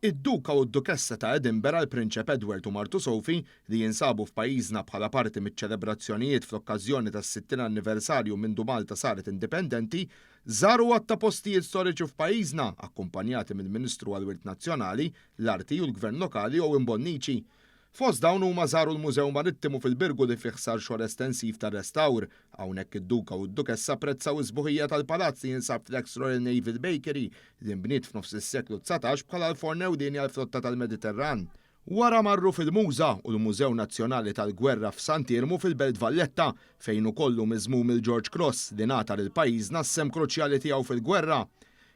Id-Duka u d-Dukessa ta' Edinburgh, il-Prinċep Edward u martu Sophie, li jinsabu f'pajjiżna bħala parti miċ-ċelebrazzjonijiet fl-okkażjoni tas-60 anniversarju mindu Malta saret indipendenti, żaru għadd ta' postijiet storiċi f'pajjiżna, akkumpanjati mill-Ministru għall-Wirt Nazzjonali, l-Arti u l-Gvern Lokali Owen Bonnici. Fost dawn huma żaru l-Mużew Marittimu fil-Birgu li fih sar xogħol estensiv ta' restawr. Hawnhekk id-Duka u d-Dukessa apprezzaw is-sbuħija tal-palazz li jinsab fl-ex Royal Naval Bakery li nbniet f'nofs is-seklu 19 bħala l-forn ewlieni għall-flotta tal-Mediterran. Wara marru fil-MUŻA u l-Mużew Nazzjonali tal-Gwerra f'Sant'Iermu fil-Belt Valletta fejn ukoll hu miżmum il-George Cross li ngħata lil pajjiżna għas-sehem kruċjali tiegħu fil-gwerra.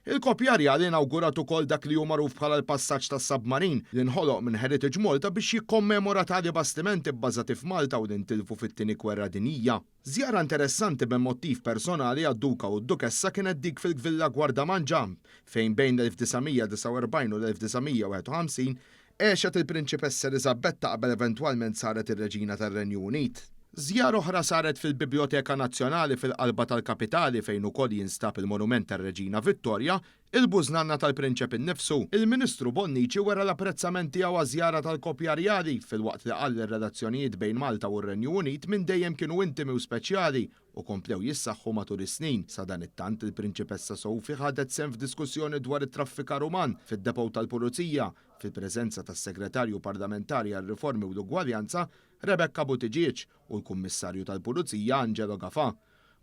Il-koppja rjali inawgurat ukoll dak li hu magħruf bħala l-passaġġ tas-submarin li nħoloq minn Heritage Malta biex jikkommemora tali bastimenti bbażati f'Malta u li ntilfu fit-Tieni Gwerra Dinjija. Żjara interessanti b'emottiv personali għad-Duka u d-Dukessa kienet dik fil-Villa Gwardamanġa fejn bejn l-1949 u l-1951 għexet il-Prinċipessa Eliżabetta qabel eventwalment saret ir-Reġina tar-Renju Unit. Żjara oħra saret fil-Bibljoteka Nazzjonali fil-qalba tal-kapitali fejn ukoll jinstab il-monument tar-Reġina Vittoria, il-bużnanna tal-Prinċep innifsu. Il-Ministru Bonnici wera l-apprezzament tiegħu għaż-żjara tal-koppja rjali filwaqt li qal li r-relazzjonijiet bejn Malta u r-Renju Unit minn dejjem kienu intimi u speċjali u komplew jissaħħu matul is-snin. Sadanittant il-Prinċipessa Sophie ħadet sehem f'diskussjoni dwar it-traffikar uman fid-depot tal-Pulizija fil-preżenza tas-Segretarju Parlamentari għar-Riformi u l-Ugwaljanza Rebecca Buttigieg u l-Kummissarju tal-Pulizija Angelo Gafà.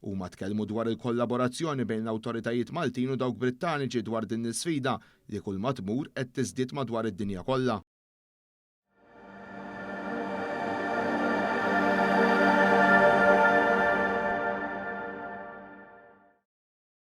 Huma tkellmu dwar il-kollaborazzjoni bejn l-awtoritajiet Maltin u dawk Brittaniċi dwar din l-isfida li kull ma tmur qed tiżdied madwar id-dinja kollha.